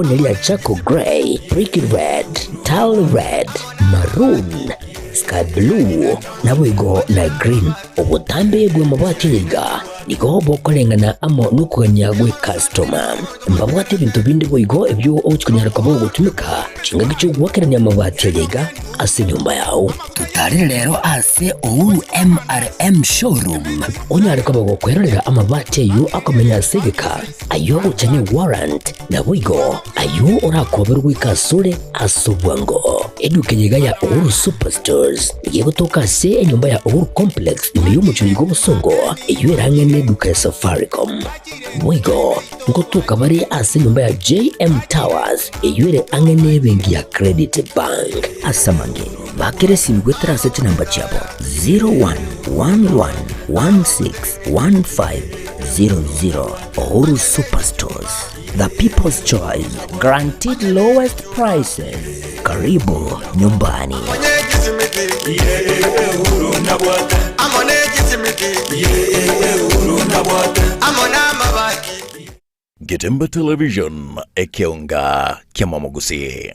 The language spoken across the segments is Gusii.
Neria charcoal grey, brick red, tile red, maroon, sky blue, naboigo na green. Obotambe bw'amabati aya iga nigo bokoreng'ana amo nokogania gw'ecustoma. Mbabwate ebinto binde boigo ebio ogochi konyara koba ogotumeka chingaki chi'ogoakerania amabati aya iga ase enyomba yao. Totarere rero ase Uhuru MRM Showroom onyare koba gokwerorera amabati ayio akomenya ase egeka, ayio agocha ne warrant, Naboigo ayio orakoberwe goika asore ase obwango. Eduka eye iga ya Uhuru Superstores nigo egotoka ase enyomba ya Uhuru Complex ime y'omochie oiga obosongo, eyio ere ang'e neduka ya Safaricom. Boigo ngotoka bare ase enyomba ya JM Towers eyio ere ang'e nebenki ya Credit Bank. Ase amange, bakera esimi goetera ase chinamba chiabo 0111161500. Uhuru Superstores, the people's choice, guaranteed lowest prices. Karibu nyumbani. Getembe Television, ekeonga ki'amamogusi.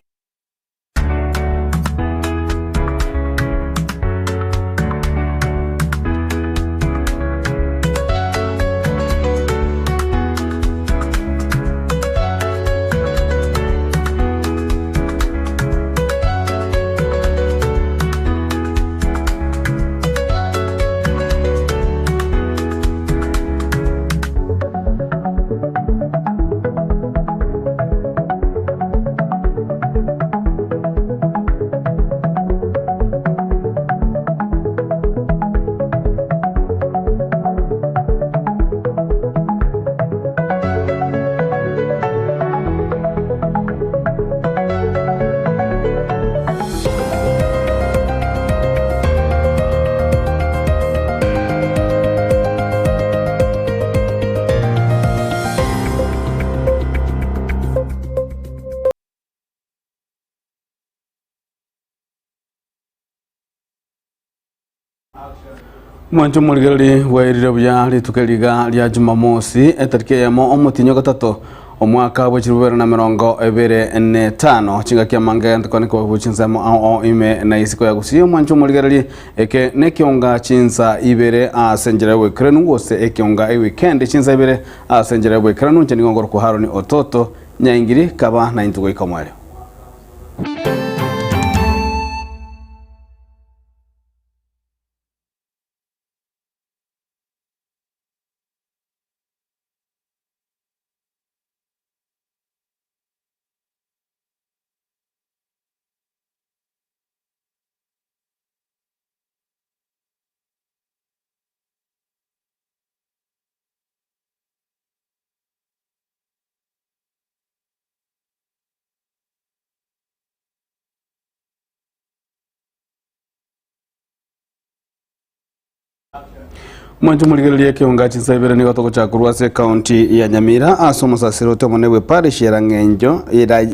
Mwanche omorigereria bwairire buya rituko riga ria Jumamosi etariki eyemo omotienyi ogatato omwaka bwe chilifu bibere na emerongo ebere na etano chingaki amange ntokwane kobu chinsemo ao ao ime na isiko ya Gusii omwanche omorigereria eke nekeonga chinsa ibere ase enchera y'oboikeranu gose ekeonga ewikendi chinsa ibere ase enchera y'oboikeranu inche nigo ngorokwa Haroni Ototo Nyaingiri kaba naintwe goika omoerio. Mwanche morigererie ekeonga chinsa ibere nigo togochaka korwa ase ekaunti ya Nyamira ase omosasiroti omonene bwe parish ya Rang'enjo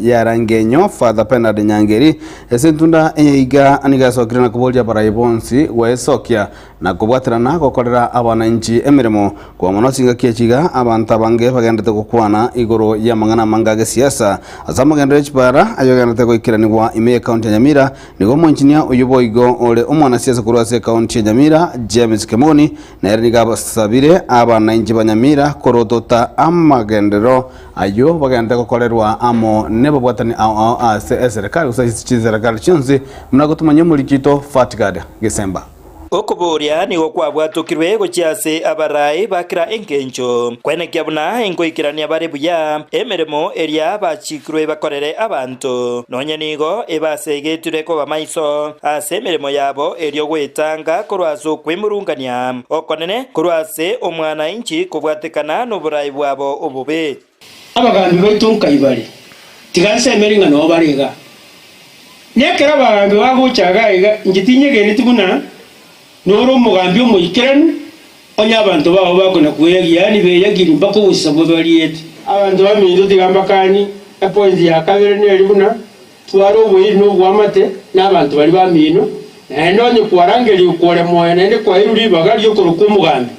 ya Rangenyo Father Bernard Nyangeri ase entunda eye iga nigo yasokire na koboria abarai bonsi gwesokia na kobwaterana gokorera abananchi emeremo. Kwa mono chingaki echi iga abanto abange bagenderete gokwana igoro y'amang'ana amange agesiasa ase amagenderero y'echipara ayogenderete goikeranigwa ime y'ekaunti ya Nyamira Nigo omoengineer oyio boigo ore omwanasiasa korwa ase ekaunti ya Nyamira, James Kemoni, nere nigo abasabire abanainchi ba Nyamira korotota amagenderero ayio bagenderete gokorerwa amo nebabwatani ao ao ase eserekari gose ase chiserekari chionsi buna gotomanyia omoriki oito Fatgard Gesemba. Okoboria nigo kwabwatokirwe gochia ase abarai ba kera engencho, kwenekia buna ingoikerania bare buya emeremo eria bachikirwe bakorere abanto. Nonya nigo ebasegetirwe koba maiso ase emeremo yabo erio gwetanga korwa ase okwemurungania okonene korwa ase omwananchi kobwatekana noborai bwabo obobe. Abagambi baito nkai bare? Tiga nsemeri ng'a noo bare iga. Nekero abagambi bagocha iga iga, inche tinyegeneti buna nore omogambi omoikeranu, onye abanto bao bakona kweyagia, yaani beyagiri mpaka ogosisa bobe bariete. Abanto baminto tiga mbakanie, epointi ya kabere neri buna, tware oboiri na oboamate nabanto baria bamino, naende onye kwarangerigwe kore moyo naende kwairwe ribaga ri'okorokwa omogambi,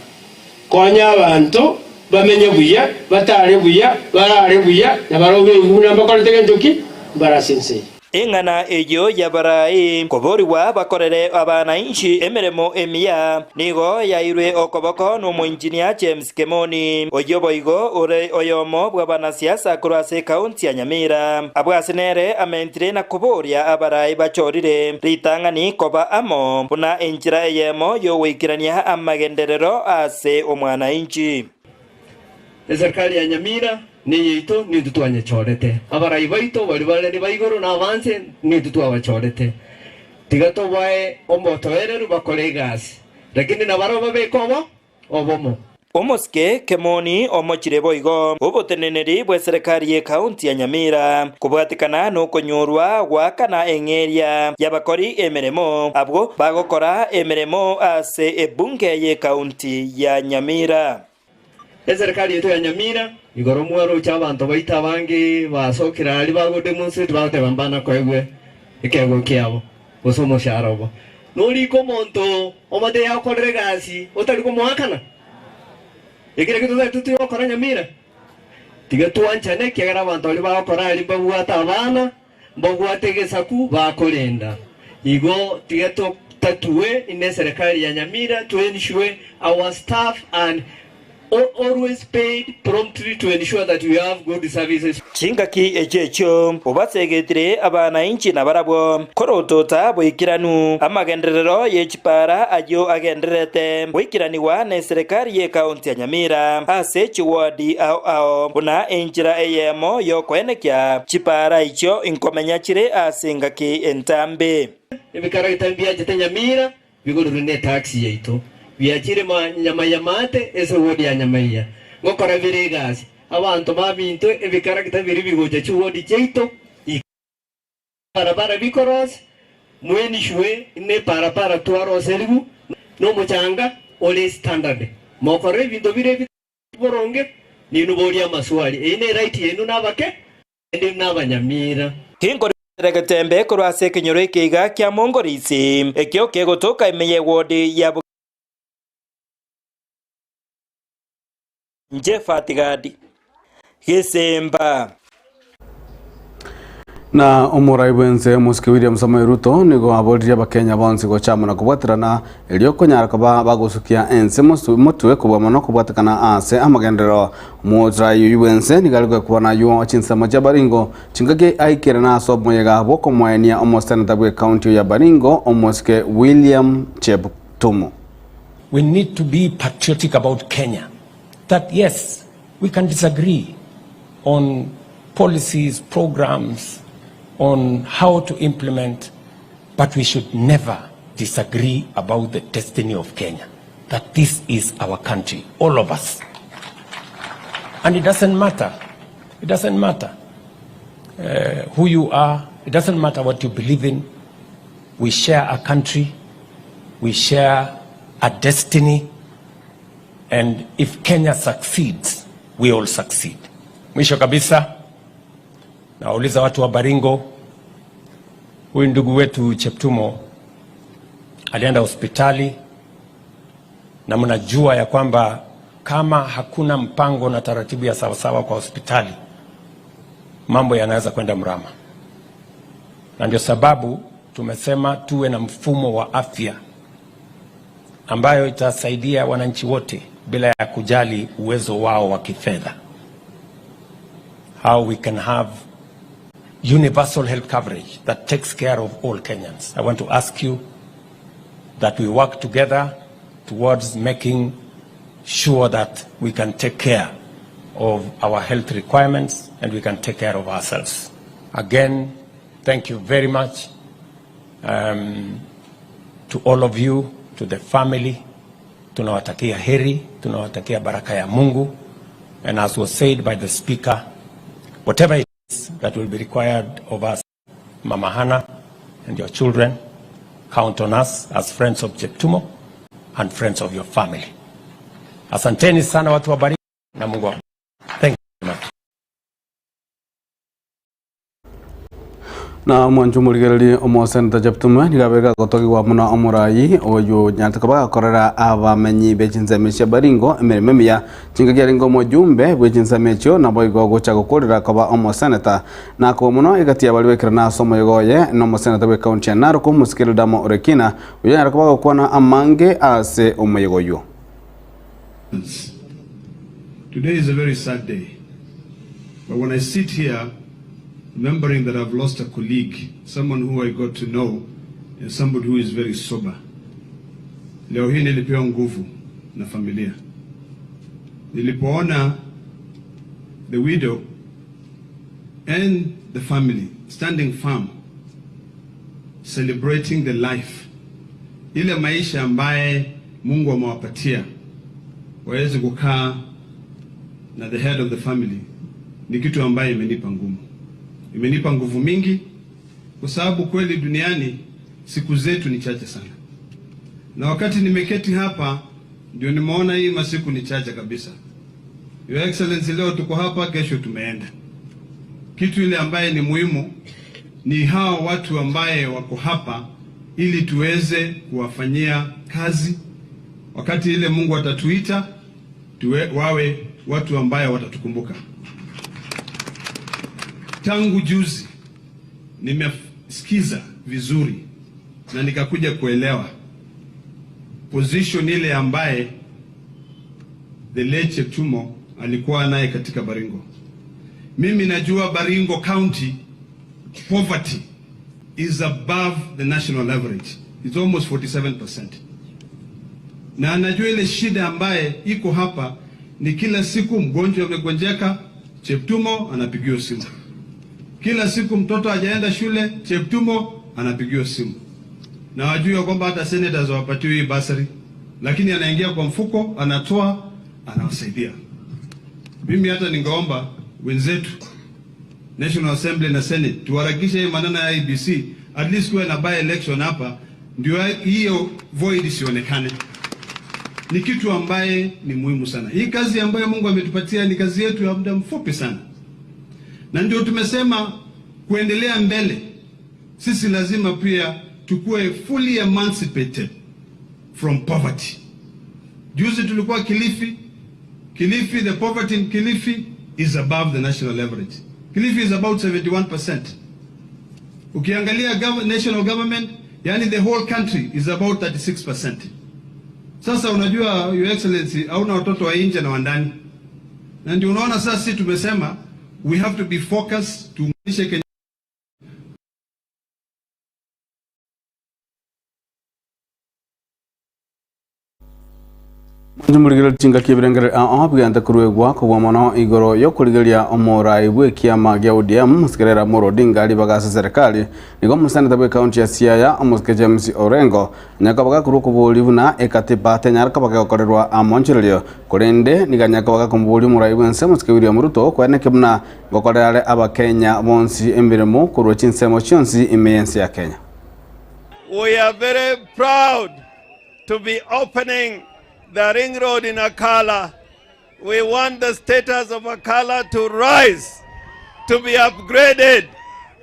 konya abanto. bamenye buya, batare buya, barare buya, na barabwo beigwe buna mbakorete gento ki? Mbare ase ense eye. Eng'ana eyio y'abarai koborigwa bakorere abanainchi emeremo emiya nigo yairwe okoboko n'omoinjinia James Kemoni, oyio boigo ore oyomo bw'abanasiasa korwa ase ekaunti ya Nyamira. Abwo ase nere amentire na koboria abarai bachorire ritang'ani koba amo buna enchera eyemo y'ogoikerania amagenderero ase omwanainchi. Eserikari ya Nyamira neyaito nintwe twanyechorete. Abarai baito baria bare niba igoro na abanse nintwe twabachorete. Tiga tobae omotoereru bakore egasi, lakini nabarabwo babeke obo obomo. Omosike Kemoni omochire boigo oboteneneri bw'eserekari y'ekaunti ya Nyamira kobwatekana nokonyorwa goakana eng'eria y'abakori emeremo abwo bagokora emeremo ase ebunge y'ekaunti ya Nyamira. Eserekari yaito ya Nyamira igoro mwaroche abanto baito abange basokire aria bagodemonstrate bagoteba mbana koegwe ekeegwa kiabo gose omoshahara obo. Norike omonto omotebie agokorere egasi otari komoakana? Eki nakio totagete tigokora Nyamira. Tiga twanchane ekiagera abanto baria bagokora aria mbabwate abana, mbabwate egesaku bakorenda. Igo tiga totatue ime eserekari ya Nyamira to ensure our staff and always paid promptly to ensure that we have good services. Chingaki echio echio obasegetire abanainchi nabarabwo, korotota boikeranu amagenderero ye chipara ayio agendererete goikeranigwa neserekari y'ekaunti ya Nyamira ase chiwodi ao ao buna enchera eyemo y'okoenekia chipara echio inkomenya chire ase engaki entambe. Ebikaragita mbiachete Nyamira Bigorerwe netaxi yaito, biachire Nyamayamate ase ward ya Nyamaiya, ngokora bire egasi. Abanto baminto ebikaragita biria bigocha chiward chiaito ika barabara bikorosi, mwenishwe neparapara twaroserigwe nomochanga ore standard. Mokore ebinto bire bitari boronge, ninwe borie amaswali. Eyio ne right yaino nabake, naende nabanyamira. Tinkorera egetembe korwa ase ekenyoro eke iga kia Mongorisi, ekio kegotoka ime y'ewodi ya Inche Fatigadi, Gesemba. Na omorai bwense omosike William Samoei Ruto nigo aboririe abakenya bonsi gocha amo na kobwaterana erio konyara koba bagosukia ense motwe kobua mono kobwatekana ase amagenderero. Omorai oyio bwense nigo are gwekwana aywo chinsemo chia Baringo chingaki aikerana ase omoyega bw'okomoenia omoseneta bw'ecounty ya Baringo omosike William Cheptumo. We need to be patriotic about Kenya that yes we can disagree on policies, programs, on how to implement, but we should never disagree about the destiny of Kenya, that this is our country, all of us. And it doesn't matter, it doesn't matter uh, who you are, it doesn't matter what you believe in. We share a country, we share a destiny, and if Kenya succeeds, we all succeed. Mwisho kabisa, nawauliza watu wa Baringo, huyu ndugu wetu Cheptumo alienda hospitali na mnajua ya kwamba kama hakuna mpango na taratibu ya sawasawa kwa hospitali, mambo yanaweza kwenda mrama, na ndio sababu tumesema tuwe na mfumo wa afya ambayo itasaidia wananchi wote bila ya kujali uwezo wao wa kifedha. How we can have universal health coverage that takes care of all Kenyans. I want to ask you that we work together towards making sure that we can take care of our health requirements and we can take care of ourselves. Again, thank you very much um, to all of you, to the family. Tunawatakia heri, tunawatakia baraka ya Mungu. And as was said by the speaker, whatever it is that will be required of us, Mama Hannah and your children, count on us as friends of Cheptumo and friends of your family. Asanteni sana watu wa Baringo na Mungu awabariki. Thank you very much. Na omwancho omorigereria omoseneta Cheptume nigo abeire gagotogigwa buna omoraai oyo onyarete koba gakorera abamenyi be chinsemo chia Baringo emeremo emiya. Chingaki arenge omojumbe bwe chinsemo echio naboigo gocha gokorera koba omoseneta. Na koba mono egati y'abaria baikerana ase omoyega oye nomoseneta bw'ecounty ya Narok omosike Ledama Olekina oyio onyare koba gokwana amange ase omoyega oyio. Today is a very sad day but when I sit here remembering that I've lost a colleague, someone who I got to know and somebody who is very sober. Leo hii nilipewa nguvu na familia. Nilipoona the widow and the family standing firm celebrating the life, ile maisha ambaye Mungu amewapatia waweze kukaa na the head of the family, ni kitu ambaye imenipa ngumu, imenipa nguvu mingi, kwa sababu kweli duniani siku zetu ni chache sana, na wakati nimeketi hapa ndio nimeona hii masiku ni chache kabisa. Your Excellency, leo tuko hapa, kesho tumeenda. Kitu ile ambaye ni muhimu ni hawa watu ambaye wako hapa ili tuweze kuwafanyia kazi wakati ile Mungu atatuita tuwe, wawe watu ambaye watatukumbuka. Tangu juzi nimesikiza vizuri na nikakuja kuelewa position ile ambaye the late Cheptumo alikuwa naye katika Baringo. Mimi najua Baringo County poverty is above the national average. It's almost 47%. Na najua ile shida ambaye iko hapa ni kila siku mgonjwa amegonjeka, Cheptumo anapigiwa simu. Kila siku mtoto hajaenda shule, Cheptumo anapigiwa simu. Na wajua kwamba hata senators hawapatiwi hii bursary, lakini anaingia kwa mfuko, anatoa, anawasaidia. Mimi hata ningeomba wenzetu National Assembly na Senate tuharakishe hii maneno ya IEBC, at least kuwe na by election hapa, ndio hiyo void isionekane. Ni kitu ambaye ni muhimu sana. Hii kazi ambayo Mungu ametupatia ni kazi yetu ya muda mfupi sana, na ndio tumesema kuendelea mbele, sisi lazima pia tukue fully emancipated from poverty. Juzi tulikuwa Kilifi. Kilifi, the poverty in Kilifi is above the national average. Kilifi is about 71%. Ukiangalia gov national government, yani the whole country is about 36%. Sasa unajua Your Excellency, hauna watoto wa nje na wa ndani, na ndio unaona sasa sisi tumesema we have to be focused tuunganishe Kenya. Mwanche morigererie chingaki ebirengererio ao bigente koruegwa kobua mono igoro y'okorigereria omorai bw'ekiama gia ODM Mosike Raila Amolo Odinga ribaga ase serikali. Nigo omoseneta bw'ecounty ya Siaya Omosike James Orengo anyare koba gakorwa okoboria buna ekatiba tenyare koba kegokorerwa amoonchorerio korende nigo anyare koba gakomoboria omorai bw'ense Omosike William Ruto koeneke buna ngokorera are abakenya bonsi emeremo korwa chinsemo chionsi ime y'ense ya Kenya. We are very proud to be opening the ring road in Akala. We want the status of Akala to rise, to be upgraded,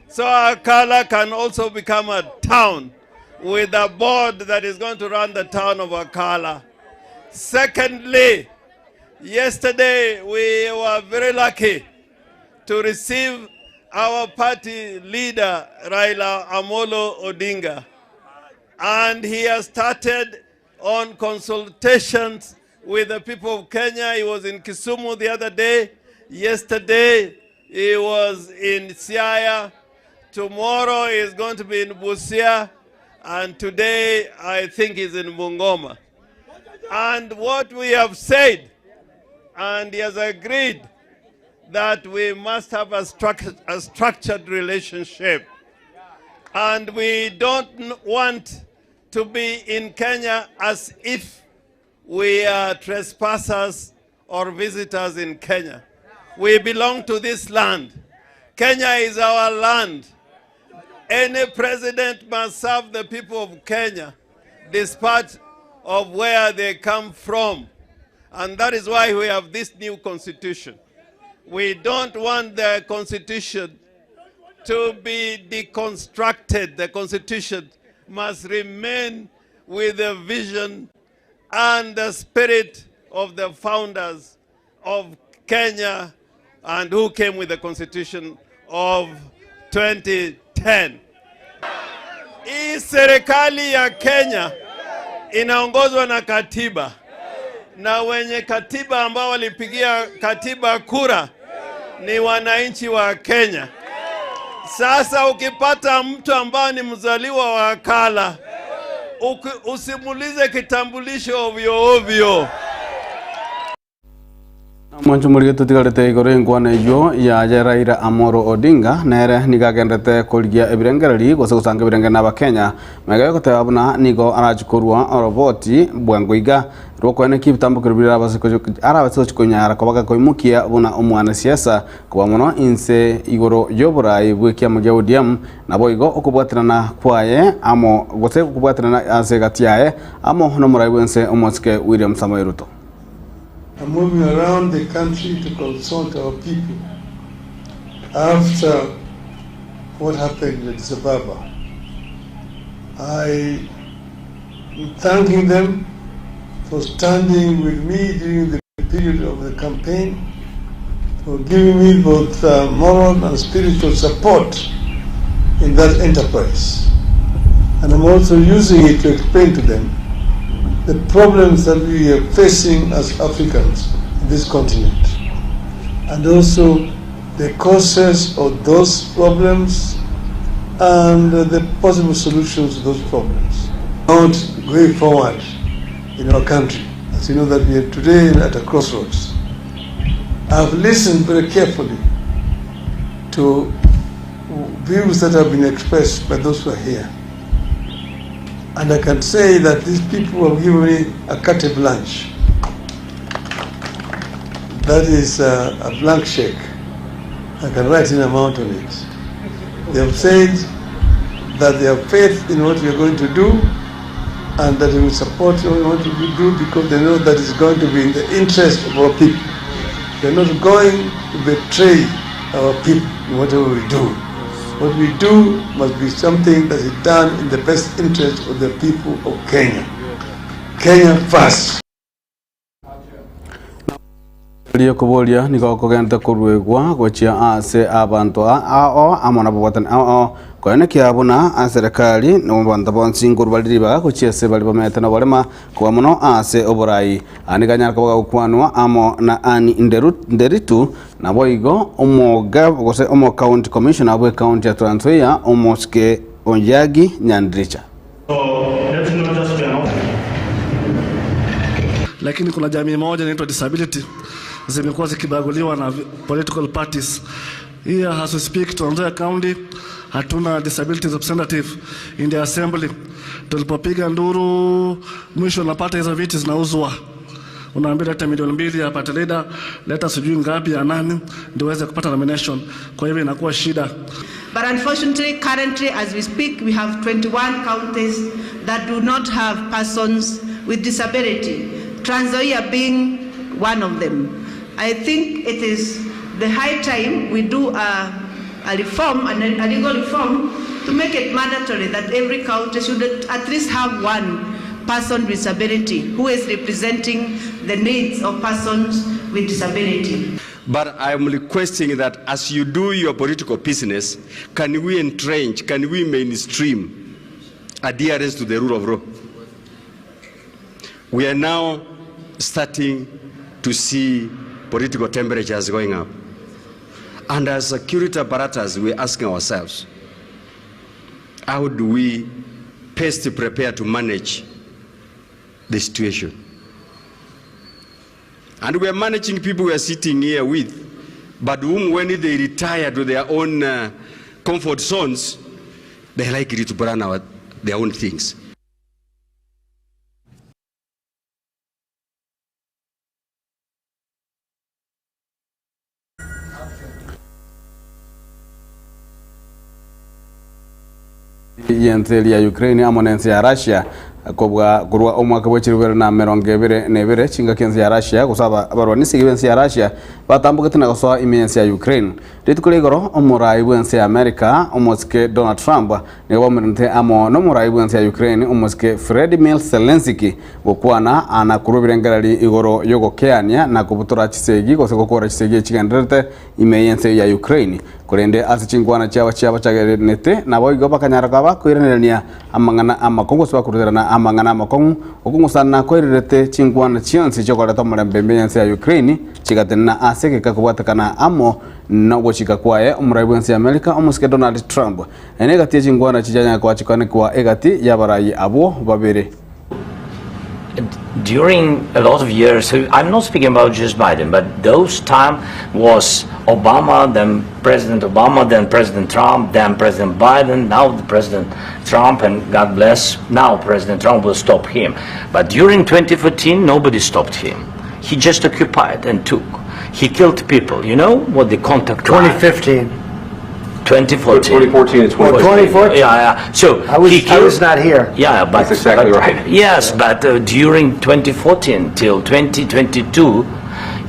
so Akala can also become a town with a board that is going to run the town of Akala. Secondly, yesterday we were very lucky to receive our party leader, Raila Amolo Odinga. And he has started on consultations with the people of Kenya. He was in Kisumu the other day. Yesterday, he was in Siaya. Tomorrow, he is going to be in Busia. And today, I think he's in Bungoma. And what we have said, and he has agreed, that we must have a, a structured relationship. And we don't want to be in Kenya as if we are trespassers or visitors in Kenya. We belong to this land. Kenya is our land. Any president must serve the people of Kenya, despite of where they come from. And that is why we have this new constitution. We don't want the constitution to be deconstructed. The constitution must remain with the vision and the spirit of the founders of Kenya and who came with the constitution of 2010. Hii serikali ya Kenya inaongozwa na katiba na wenye katiba ambao walipigia katiba kura ni wananchi wa Kenya. Sasa ukipata mtu ambaye ni mzaliwa wa Kala, usimulize kitambulisho ovyo ovyo. Omonche omorige totigarete igoro y'enkwana eyio yaye Raila Amolo Odinga nere nigo agenderete korigia ebirengereri gose gosanga ebirengeri na abakenya magega yogoteba buna nigo arachi korua oroboti bwango iga rwokoenekia ebitambokero biria arabase arabase gochi konyara koba gakoimokia buna omwanasiasa koba mono inse igoro y'oborai bw'ekiama gia ODM naboigo okobwaterana kwaye amo gose okobwaterana ase egati yaye amo nomorai bwense omosike William Samoei Ruto. I'm moving around the country to consult our people after what happened in Addis Ababa. I am thanking them for standing with me during the period of the campaign, for giving me both moral and spiritual support in that enterprise. And I'm also using it to explain to them the problems that we are facing as Africans in this continent, and also the causes of those problems and the possible solutions to those problems. Not going forward in our country, as you know that we are today at a crossroads. I've listened very carefully to views that have been expressed by those who are here. And I can say that these people have given me a carte blanche. That is a blank check. I can write an amount on it. They have said that they have faith in what we are going to do and that they will support what we want to do because they know that it's going to be in the interest of our people. They are not going to betray our people in whatever we do. What we do must be something that is done in the best interest of the people of Kenya. Kenya first. Riokoboria nigo kogente koruegwa gochia ase abanto ao amo nabobwatani ao koenekia buna serikali na abanto bonsi nkorwa bare ribaga gochia ase baria bamenyete noborema koba mono ase oborai. Aya nigo anyare koba gagokwanwa amo na Ann Nderitu Naboigo omoga gose omocounty commissioner bw'ecounty ya Trans Nzoia omosike Onjagi Nyandiricha. Lakini kuna jamii moja inaitwa disability zimekuwa zikibaguliwa na political parties. Here as we speak, Trans Nzoia County hatuna disability representative in the assembly. Tulipopiga nduru, mwisho napata hizo viti zinauzwa. Unaambia leta milioni mbili ya party leader, leta sijui ngapi ya nani ndio uweze kupata nomination. Kwa hivyo inakuwa shida. But unfortunately, currently as we speak, we have 21 counties that do not have persons with disability, Trans Nzoia being one of them. I think it is the high time we do a reform, a legal reform, to make it mandatory that every county should at least have one person with disability who is representing the needs of persons with disability. But I am requesting that as you do your political business, can we entrench, can we mainstream adherence to the rule of law? We are now starting to see political temperatures going up. And as security apparatus, we are asking ourselves, how do we best prepare to manage the situation? And we are managing people we are sitting here with, but whom when they retire to their own comfort zones, they like it to plan their own things. Y'ense eria ya Ukraine amo n'ense ya Russia. Kobua korwa omwaka bwe chilifu ibere na emerongo ebere na ebere, chingaki ense ya Russia gose abarwani esegi b'ense ya Russia batambogete na gosoa ime y'ense ya Ukraine. Rituko ria igoro, omorai bw'ense ya America, omosike Donald Trump, nigo baumeranete amo nomorai bw'ense ya Ukraine, omosike Vladimir Zelensky, gokwana na korwa ebirengererio igoro y'ogokeania na kobutora chisegi gose gokora chisegi echigendererete ime y'ense ya Ukraine. Korende ase chinkwana chiabo chiabachagerenete, naboigo bakanyara koba koiranerania amang'ana amakong'u gose bakoruterana amang'ana amakong'u, okong'usana koirerete chinkwana chionsi chi'okoreta omorembe ime y'ense ya Ukraine chigatenena ase egeka kobwatekana amo nogochika kwaye omorai bw'ense ya Amerika omosike Donald Trump. Eye negati ye chinkwana chichanyare koba chikoanekwa egati y'abarai abwo babere. During a lot of years, I'm not speaking about just Biden, but those time was Obama, then President Obama, then President Trump, then President Biden, now the President Trump, and God bless, now President Trump will stop him. But during 2014, nobody stopped him. He just occupied and took. He killed people. You know what the contact 2015. 2014. 2014 and 2014. Yeah, yeah. So I was, he I was killed- not here. Yeah, but That's exactly but- right. Yes, but uh, during 2014 till 2022,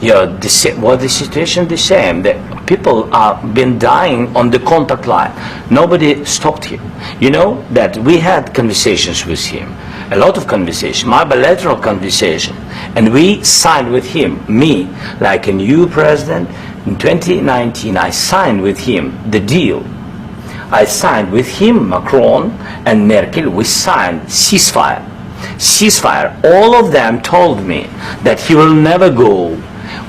yeah, the sa- well, the situation the same. The people are been dying on the contact line. Nobody stopped him. You know that we had conversations with him, a lot of conversation, my bilateral conversation, and we signed with him, me, like a new president. In 2019, I signed with him the deal I signed with him, Macron and Merkel, we signed ceasefire. Ceasefire. All of them told me that he will never go.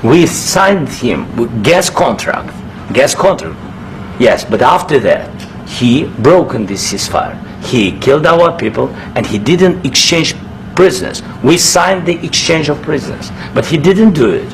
We signed him with gas contract. Gas contract. Yes, but after that, he broken this ceasefire. He killed our people and he didn't exchange prisoners. We signed the exchange of prisoners, but he didn't do it.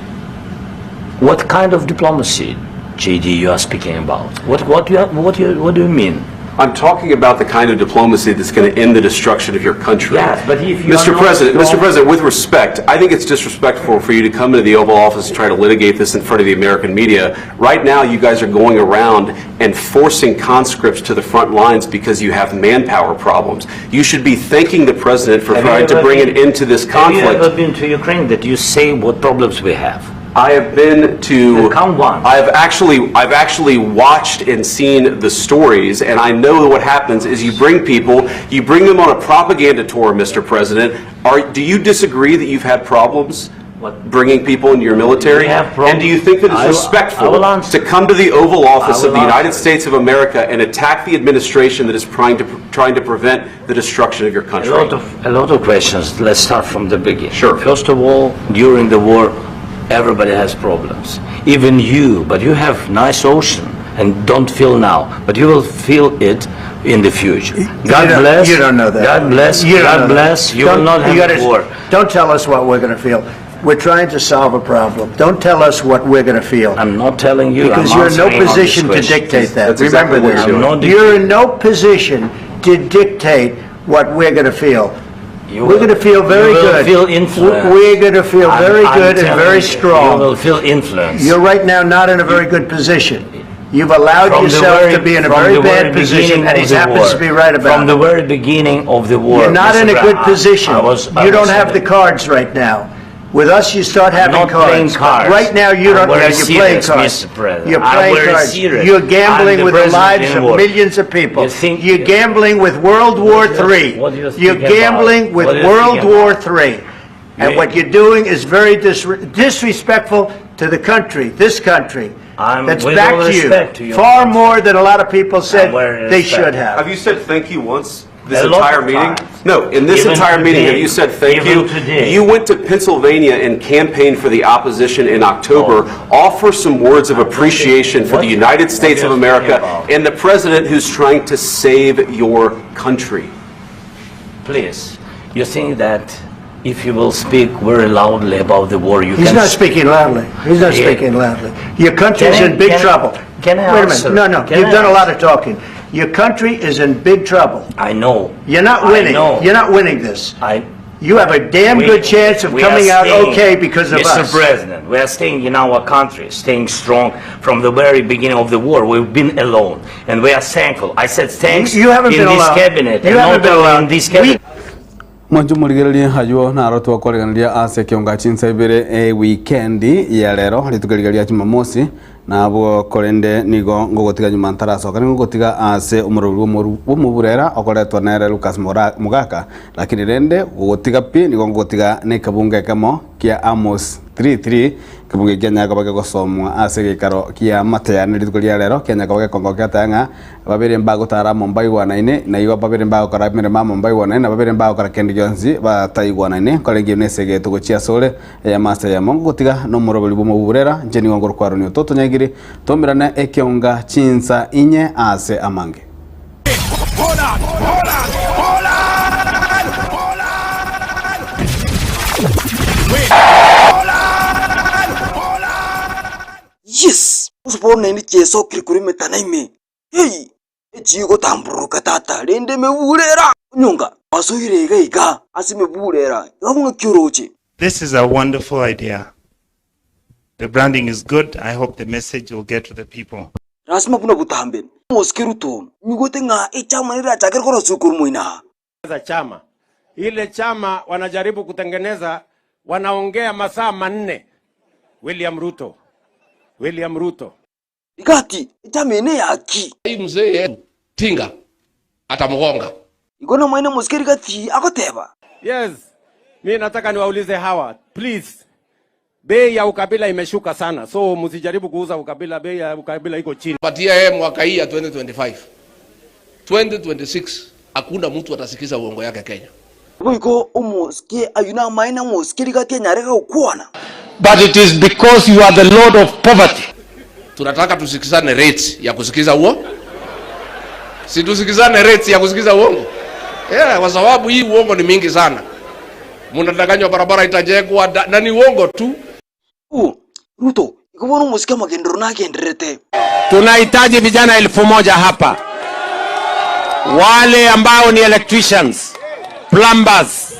What kind of diplomacy, JD, you are speaking about? What, what, you, what, you, what do you mean? I'm talking about the kind of diplomacy that's going to end the destruction of your country. Yes, but if you are Mr. not President, Mr. strong- President, with respect, I think it's disrespectful for you to come into the Oval Office and try to litigate this in front of the American media. Right now, you guys are going around and forcing conscripts to the front lines because you have manpower problems. You should be thanking the president for Have you trying to ever bring been- an end to this Have you conflict. ever been to Ukraine that you say what problems we have? I have been to. Count one. I've actually, I've actually watched and seen the stories, and I know what happens is you bring people, you bring them on a propaganda tour, Mr. President. Are, do you disagree that you've had problems What? bringing people into your military? We have And do you think that it's I will- I respectful will answer. to come to the Oval Office I of the will United answer. States of America and attack the administration that is trying to, trying to prevent the destruction of your A country? lot of, a lot of questions. Let's start from the beginning. Sure. First of all, during the war, everybody has problems. Even you, but you have nice ocean and don't feel now, but you will feel it in the future. God You don't- bless. You don't know that. God bless. You don't God know that. bless. You will Don't- not have you gotta- war. Don't tell us what we're going to feel. We're trying to solve a problem. Don't tell us what we're going to feel. I'm not telling you. Because I'm you're in no answering on this position to question. dictate that. That's exactly Remember what this. you're doing. I'm not You're in no position to dictate what we're going to feel. You We're will- going to feel very you will good. feel influence. We're going to feel I'm- very I'm good and telling very you, strong. You will feel influence. You're right now not in a very good position. You've allowed From the yourself very- to be in a from very the bad very position, beginning and of he the happens war. to be right about From it. the very beginning of the war. You're not Mr. in a Brown, good position. I was, I You don't was have in the a- cards right now. With us, you start having not cards. playing cards. Right now, you I'm don't. very Yeah, you're playing serious, cards. Mr. President. You're I'm playing very cards. serious. You're I'm gambling the with the president lives in of war. millions of people. You think- You're gambling with World War What do you- III. what do you You're think about- gambling with what do you World think War about? III. And You- what you're doing is very disrespectful to the country, this country. I'm- That's with back all to you. respect to your Far country. more than a lot of people said I'm very they respect. should have. Have you said thank you once this A lot entire of meeting? times. No, in this Even entire meeting, have today. you said thank Even you? today. You went to Pennsylvania and campaigned for the opposition in October. Offer some words of appreciation for What- the United what States are of you America talking about? and the president who's trying to save your country. Please, you think that if you will speak very loudly about the war, you He's can... not speaking loudly. He's not Yeah. speaking loudly. Your country's Can I- in big can I- trouble. can I Wait a minute. answer? No, no. Can You've I done a lot of talking. Your country is in big trouble. I know. You're not I winning. know. You're not winning this. I... You have a damn We- good chance of we are coming out staying- okay because of Mr. us. President, we are staying in our country, staying strong from the very beginning of the war. We've been alone, and we are thankful. I said thanks You- you haven't in been this alone. cabinet, You and haven't not been only alone. in this We- cabinet. Mwancho morigererie aywo naro twakoreganeria ase ekionga chinsa ibere ewikendi ya rero rituko riga ria Jumamosi nabwo korende nigo ngogotiga nyuma ntarasoka nigo ngogotiga ase omoroberi bw'omoburera okoretwa nere Lucas Mogaka lakini rende gogotiga pi nigo ngogotiga nekebungo ekemo kia Amos 3:3 ekebungo eki kianyara koba kegosomwa ase egeikaro kia mateyane rituko ria rero kianyara koba gekongo kiataya ng'a Babere mbagotara amo mbaigwanaine, na igo babere mbagokora emeremo amo mbaigwanaine, na babere mbagokora kende gionsi bataigwanaine. Nkorenge ime esegeto gochia asore, eyemo ase eyemo. Ngogotiga nomoroberi bw'omoburera, inche nigo nkorokwa Aroni ototonyagiri, toumerane ekeonga chinsa inye aase amange. Yes! Gose bono naende chiesokire korwa emetana ime. Hei! Echigotambururuka tata, rende emeburera! Onyonga, gwasoire iga iga ase emeburera, iga ng'aki oroche? This is a wonderful idea. The branding is good. I hope the message will get to the people. Lasima buna botambe, omosike Ruto, nyigwete ng'a echama nerachakere korosigwa korwa moino aa. Za chama ile chama wanajaribu kutengeneza, wanaongea masaa manne. William Ruto, William Ruto. Igati, echama eye neyaki? Hii mzee yetu Tinga atamugonga. Igo nomoene omosike rigati agoteba. Yes, mi nataka niwaulize hawa please, bei ya ukabila imeshuka sana, so msijaribu kuuza ukabila, bei ya ukabila iko chini. Patia yeye mwaka hii ya 2025. 2026 hakuna mtu atasikiza uongo yake Kenya. Boigo omosike ayio namaene omosike rigati anyare gokwana. But it is because you are the lord of poverty. Tunataka tusikizane rates ya kusikiza huo. Si tusikizane rates ya kusikiza uongo? Yeah, kwa sababu hii uongo ni mingi sana. Mnadanganywa barabara itajengwa na ni uongo tu. U, Ruto, igo bono omosike amagenderero nagendererete. Tunahitaji vijana 1000 hapa, wale ambao ni electricians, plumbers,